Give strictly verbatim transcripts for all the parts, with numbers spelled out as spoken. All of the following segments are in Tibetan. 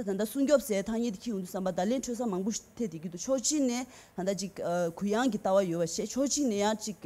ད་ལྟ་སྲུང་སྐྱོབ་ཟེར་ཐ་སྙད་དེ་འཁྱེར་ཡོང་དུས་ཙམ་པ་བརྡ་ལན་འཕྲོད་ས་མང་པོ་ཞིག་ཐེབས་བསྡད་ཀྱི་འདུག་ཕྱོགས་གཅིག་ནས་ད་ལྟ་ཅིག་ཨ་གུ་ཡངས་ཀྱི་ལྟ་བ་ཡོད་པ་བྱས། ཕྱོགས་གཅིག་ནས་ཡང་ཅིག་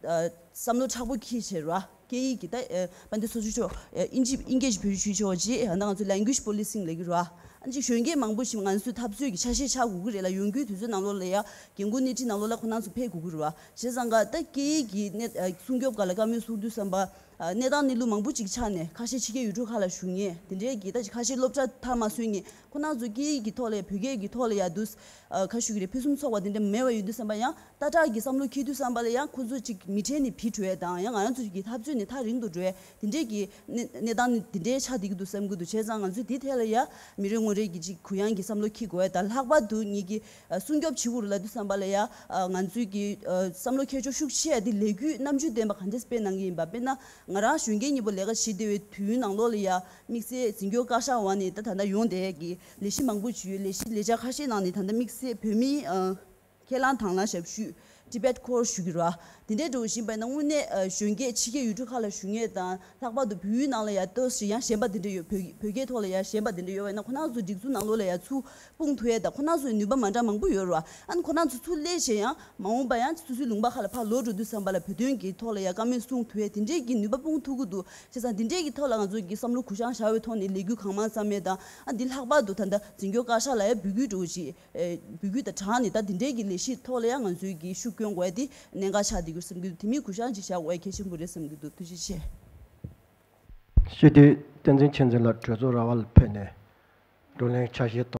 ཨ་བསམ་བློ་མཁྲེགས་པོ་འཁྱེར་བྱས་ར། སྐད་ཡིག་གི་ད་ཨ་དཔལ་ལྡན་ཚོགས་གཙོ་མཆོག་ཨ་དབྱིན་ཇི་དབྱིན་སྐད་ཞིག་བེད་སྤྱོད་བྱས་ཆོག་ཅིག་ཨ་ད་ང་ཚོ་language policing ལབ་ཀྱི་ར། ཨ་ཅིག་གཞོན་སྐྱེས་མང་པོ་ཞིག་ང་ཚོའི་འཐབ་རྩོད་ཀྱི་ཆ་ཤས་ཆགས་དགོས་ཀྱི་རེད་ལ། ཡོང་རྒྱུའི་དུས་ཚོད་ནང་ལོགས་ལ་ཡ་འགན་ཁུར་སྣེ་ཁྲིད་ནང་ལོགས་ལ་ཁོ་རང་ཚོ་ཕེབས་དགོས་ཀྱི་རེད་བ། བྱས་ཙང་ཀ་ད་སྐད་ཡིག་གི་གནས་ཨ་སྲུང་སྐྱོབ་སྒང་ལ་བཀའ་མོལ་གསུང་དུས་ཙམ་པ། ཨ་གནས་སྟངས་གནས་ལུགས་མང་པོ་ཅིག་ཆགས་ནས་ཁ་ཤས་ཕྱི་རྒྱལ་ཡུལ་གྲུ་ཁག་ལ་བཞུགས་མཁན་དེ་འདྲའི་གི་ད་ཅིག་ཁ་ཤས་སློབ་གྲྭ་མཐར་མ་སོན་མཁན་ཁོ་རང་ཚོ་སྐད་ཡིག་གི་ཐོག་ལ་ཡ་བོད་སྐད་ཀྱི་ཐོག་ལ་ཡ་དུས་ཨ་ཁ་ཤུགས་ཀྱི་རེད། ཕུན་སུམ་ཚོགས་པ་དེ་འདྲ་མེད་པ་ཡོད་དུས་ཙམ་པ་ཡང་། ལྟ་གྲགས་ཀྱི་བསམ་བློ་འཁྱེར་དུས་ཙམ་པ་ལ་ཡང་ཁོ་ཚོ་ཅིག་མི་གྲལ་ནས་བྲོས་བྲོས་དང་། ཡང་ང་རང་ཚོ་གི་འཐབ་རྩོད་ནི་ཐག་རིང་དུ་འགྲོ་ཡ་དེ་འདྲའི་གི་གནས་གནས་སྟངས་ནི་དེ་འདྲའི་ཆགས་བསྡད་ཀྱི་འདུག་བསམ་གྱི་འདུག་བྱས་ཙང་ང་ཚོས་དེའི་ཐད་ལ་ཡ་མི་རེ་ངོ་རེ་གི་ཅིག་གུ་ཡངས་ཀྱི་བསམ་བློ་འཁྱེར་དགོས་ཡ་དང་། ལྷག་པར་དུ་ངེད་ཀྱི་ཨ་སྲུང་སྐྱོབ་བྱེད་དགོས་རེད་ལབ་དུས་ཙམ་པ་ལ་ཡ་ཨ་ང་ཚོས་ཀྱི་ཨ་བསམ་བློ་འཁྱེར་ཕྱོགས་ཤུགས་ཆེ་ཡ་དེ་ལས་འགུལ་རྣམ་འགྱུར་ལྡན་པ་ག་འདྲས་སྤེལ་གནང་གི་ཡིན་པ། དཔེར་ན་ང་རང་གཞོན་སྐྱེས་གཉིས་པོ་ལས་ཀ་བྱེད་བསྡད་པའི་དུས་ཡུན་ནང་ལོགས་ལ་ཡ་དམིགས་བསལ་འཛིན་སྐྱོང་བཀའ་ཤག་འོག་ནས་ད་ད་ལྟ་ཡོང་བསྡད་ཀྱི་ལས་གཞི་མང་པོ་ཅིག་ཡོད། ལས་གཞི་ལས་འཆར་ཁ་ཤས་ནང་ནས་ད་ལྟ་དམིགས་བསལ་བོད་མིའི་ཨ། ཁས་བླངས་དང་བླངས་ཞབས་ཞུ། Tibet Corps ཞུ་གི་རེད་བ། དེ་འདྲའི་འགྲོ་བཞིན་པ་ཡིན་ན་དངོས་གནས་ཨ་གཞོན་སྐྱེས་ཕྱི་རྒྱལ་ཡུལ་གྲུ་ཁག་ལ་བཞུགས་མཁན་དང་། ལྷག་པར་དུ་བོད་ཡུལ་ནང་ལ་ཡ་ཏོག་ཙམ་ཡང་ཞེན་པ་དེ་འདྲ་ཡོད། བོད་བོད་སྐད་ཐོག་ལ་ཡ་ཞེན་པ་དེ་འདྲ་ཡོད་པ་ཡིན་ན། ཁོ་རང་ཚོ་སྒྲིག་འཛུགས་ནང་ལོགས་ལ་ཡ་ཚུར་སྤུངས་ཐུབ་ཡས་དང་། ཁོ་རང་ཚོའི་ནུས་པ་མ་འདྲ་མང་པོ་ཡོད་རེད་བ། ཨ་ནི་ཁོ་རང་ཚོ་ཚུར་སླེབས་བྱས་ཡང་མ་འོངས་པ་ཡང་སོ་སོའི་ལུང་པ་ཁག་ལ་ཕར་ལོག་འགྲོ་དུས་ཙམ་པ་ལ་བོད་དོན་གྱི་ཐོག་ལ་ཡ་བཀའ་མོལ་གསུང་ཐུབ་ཡས་དེ་འདྲའི་གི་ནུས་པ་སྤུངས་ཐུབ་ཀྱི་འདུག་བྱས་ཙང་དེ་འདྲའི་གི་ཐོག་ལ་ང་ཚོ་གི་བསམ་བློ་གུ་བཤངས་བཞག་པའི་ཐོག་ནས་ལས་འགུལ་གང་མང་བརྩམས་ཡས་དང་། ཨ་འདི་ལྷག་པར་དུ་ད་ལྟ་འཛིན་སྐྱོང་བཀའ་ཤག་ལ་ཡ་འབོད་སྐུལ་འགྲོ་བཞིན། ཨེ་འབོད་སྐུལ་དང་སྦྲགས་ནས་ད་འདི་འདྲའི་གི་ལས་གཞི་ཐོག་ལ་ཡང་ང་ཚོས་ཀྱི་ཤུགས་སྐྱོན་དགོས་ཡ་དེ་གནད་འགག་ཆགས་བསྡད་ཀྱི་རེད་བསམ་གྱི་འདུག་དེ་མིན་གུ་བཤངས་ཅིག་བཞག་དགོས་ཡ་གལ་ཆེན་པོ་རེད་བསམ་གྱི་འདུག་ཐུགས་རྗེ་ཆེ། སྤྱི་འཐུས་བསྟན་འཛིན་ཆོས་འཛིན་ལགས་གྲོས་ཚོགས་ར་བ་ལ་ཕེབས་ནས་བགྲོ་གླེང་ཆ་ཤས་གཏོང་